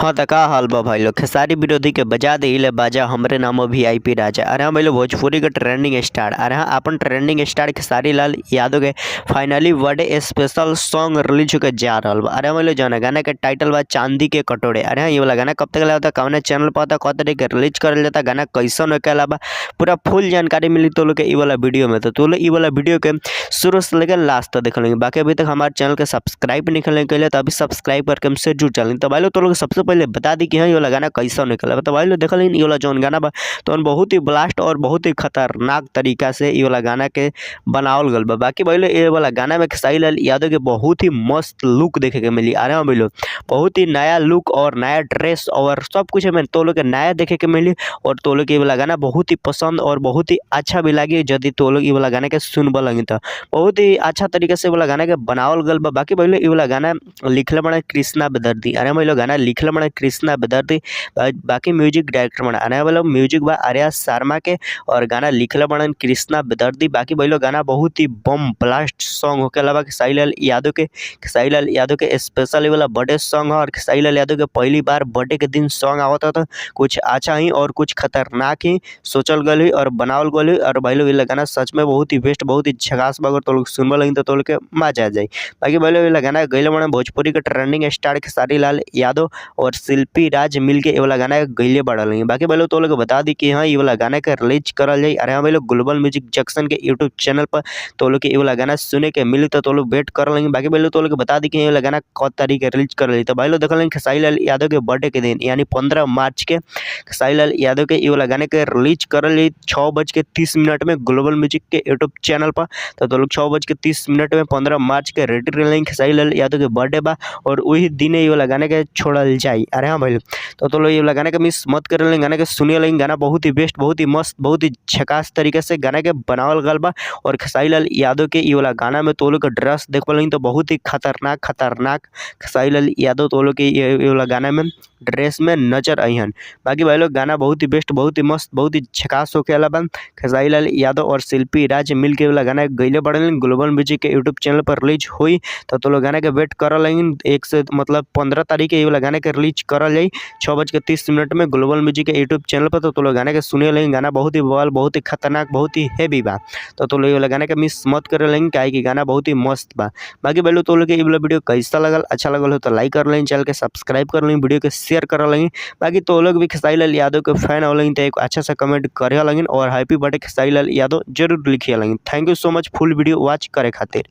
हाँ त का हाल बा भाई लोग। खेसारी विरोधी के बजा दे बाजा, हमरे नाम वीआईपी राजा। अरे हाँ भाई लोग, भोजपुरी के ट्रेंडिंग स्टार, अरे हाँ अपन ट्रेंडिंग स्टार खेसारी लाल यादव के finally birthday special song release होकर जा रहा बा। अरे भाई लोग, जौन गाना के टाइटल बा चांदी के कटोरे। अरे हाँ ये वाला गाना कब तक आता, कौन चैनल पर आता, कब तक रिलीज करल जाता, गाना कैसन होके बा, पूरा फुल जानकारी मिली तो लोग के ई वाला वीडियो में। तो लोग ई वाला वीडियो के शुरू से लेकर लास्ट तक देख लेंगे। बाकी अभी तक हमारे चैनल के सब्सक्राइब नहीं कर तो अभी सब्सक्राइब करके हमसे जुड़ चलेंगे। तो भाई लोग, तो लोग सबसे पहले बता दी कि हाँ ये वाला गाना कैसा निकला। तो भाई लोग देख लें, ये वाला जौन गाना बा तो बहुत ही ब्लास्ट और बहुत ही खतरनाक तरीका से ये वाला गाना के बनावल गल बा। बाकी भाई लोग, ये वाला गाना में खेसारी लाल यादव के बहुत ही मस्त लुक देखे के मिली। अरे हाँ भाई लोग, बहुत ही नया लुक और नया ड्रेस और सब कुछ में तो लोग के नया देखे के मिली और तो लोग ये वाला गाना बहुत ही पसंद और बहुत ही अच्छा भी लगी। यदि तो लोग ये वाला गाना के सुनब लगी तो बहुत ही अच्छा तरीका से वाला गाना के बनावल गल बा। बाकी भाई लोग, ये वाला गाना लिखले बड़ा कृष्णा बेदर्दी। अरे भाई लोग, गाना लिखले बड़ा कृष्णा बेदर्दी। बाकी म्यूजिक डायरेक्टर बना अरे वाला म्यूजिक बा आर्या शर्मा के और गाना लिखले बड़न कृष्णा बेदर्दी। बाकी भाई लोग, गाना बहुत ही बम ब्लास्ट सॉन्ग होके अलावा खेसारी लाल यादव के, खेसारी लाल यादव के स्पेशल वाला बर्थडे सॉन्ग है और खेसारी लाल यादव के पहली बार बर्थडे के दिन सॉन्ग आवता था कुछ अच्छा ही और कुछ खतरनाक ही सोचल गल और बनावल गल। और भाई लोग, ये गाना सच में बहुत ही बेस्ट, बहुत ही झकास बा। अगर तो लोग सुनबा लगी तो लोग के मजा आ जाए। बाकी भाई लोग, ये गाना गैले बड़े भोजपुरी के ट्रेंडिंग स्टार खेसारी लाल यादव और शिल्पी राज मिल के ये वाला गाना गैले बढ़ल। बाकी भाई लोग, तो लोग बता दी कि हाँ ये वाला गाना के रिलीज करल जाए। अरे हाँ भाई लोग, ग्लोबल म्यूजिक जंक्शन के यूट्यूब चैनल पर तो लोग के ये वाला गाना सुने के मिली तो लोग वेट कर लेंगे। बाकी भाई लोग, तो लोग बता दी कि ये वाला गाना कब तारीख के रिलीज करल जाए। तो भाई लोग देख लेंगे, खेसारी लाल यादव के बर्थडे के दिन यानी 15 मार्च के खेसारी लाल यादव के ये वाला गाने के रिलीज करल जाए 6:30 में ग्लोबल म्यूजिक के यूट्यूब चैनल पर। तो लोग 6:30 में 15 मार्च के रेडी रह खेसारी लाल यादव के बर्थडे बा और वही दिन ये वाला गाने के छोड़ल जाए। अरे हाँ भाई, तो लोग ये वाला गाने के मिस मत कर लेंगे, गाने के सुनिए लेंगे। गाना बहुत ही बेस्ट, बहुत ही मस्त, बहुत ही झकास तरीके से गाना के बनावल गल बा। और खेसारी लाल यादव के ये वाला गाना में तो लोग के ड्रेस देख पा तो बहुत ही खतरनाक खतरनाक खेसारी लाल यादव तो लोग के ये वाला गाना में ड्रेस में नजर अहन। बाकी भाई लोग, गाना बहुत ही बेस्ट, बहुत ही मस्त, बहुत ही झकास होके वाला बा। खेसारी लाल यादव और शिल्पी राज मिल के वाला गाना गैले पड़े ग्लोबल म्यूजिक के यूट्यूब चैनल पर रिलीज हुई। तो लोग गाना के वेट कर लेंगे। एक से मतलब 15 तारीख के ये वाला गाना के रिलीज करल जाए 6:30 में ग्लोबल म्यूजिक के यूट्यूब चैनल पर। तो लोग गाना के सुने लेंगे। गाना बहुत ही बवाल, बहुत ही खतरनाक, बहुत ही हैवी बा। तो लोग ये वाला गाना के मिस मत कर लेंगे, काहे कि गाना बहुत ही मस्त बा। बाकी भाई लोग, तो लोग ये वाला वीडियो कैसा लगल, अच्छा लगल हो तो लाइक कर लेंगे, चैनल के सब्सक्राइब कर लेंगे, वीडियो के शेयर कर लेंगे। बाकी तो लोग भी खेसारी लाल यादव के फैन हो लेंगे तो एक अच्छा सा कमेंट करे लेंगे और हैप्पी बर्थडे खेसारी लाल यादव जरूर लिखिए लेंगे। Thank you so much full video watch करे खातिर।